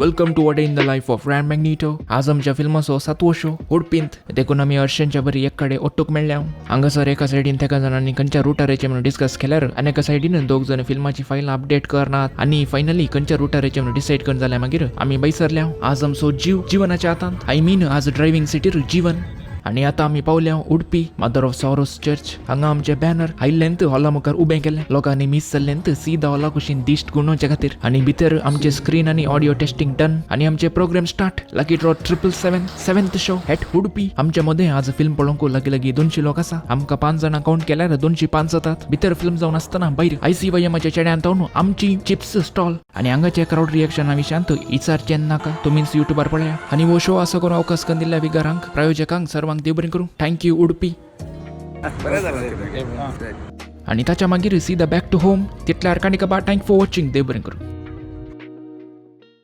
Welcome to a day in the life of Ran Magneto. आज आमच्या फिल्माचो सातवो show उडपींत, देखून आमी अर्शेंच्या बरी एक कडेन ओट्टूक मेळ्ळ्या. हांगासर एका सायडीन तेका जाणांनी खंयच्या रुटार म्हणून डिस्कस केल्यार आनी एका सायडीन दोग जण फिल्माची फायल अपडेट करनात. आनी फायनली खंयच्या रुटार म्हणून डिसायड करून जाल्यार मागीर आमी बैसरल्या. आज आमचो जीव जीवनाच्या हातांत, I mean आज ड्रायव्हिंग सिटीर जीवन. आणि आता आमी पावल्या उडपी मदर ऑफ सॉरोस चर्च. हांगा आमचे बॅनर आयिल्लेंत हॉला मुखार उबें केलें. लोकांनी मीस जाल्लेंत सीधा हॉला कुशीन दिश्ट गुणोवच्या खातीर. आनी भितर आमचे स्क्रीन आनी ऑडियो टेस्टिंग डन आनी आमचे programme start. Lucky draw 777, seventh show at Udupi. आमच्या मदें आज फिल्म पळोवंक लागीं लागीं 200 लोक आसा. आमकां पांच जाणां काउंट केल्यार 205 जातात. भितर फिल्म जावन आसतना भायर आयसीवायएमाच्या चेड्यान जावन आमची चिप्स स्टॉल आनी हांगाचे क्रावड रिएक्शना विशयांत इचारचें नाका, तुमीच युट्यूबार पळया. आनी हो शो असो करून अवकाश करून दिल्ल्या विगारांक, प्रायोजकांक, सर्वांक देव बरें करूं. Thank you Udupi. बरं झालं. आणि ताच्या मागीर सीधा बॅक टू होम. तितल्यार काणी कबा. Thank for watching. देव बरें करूं.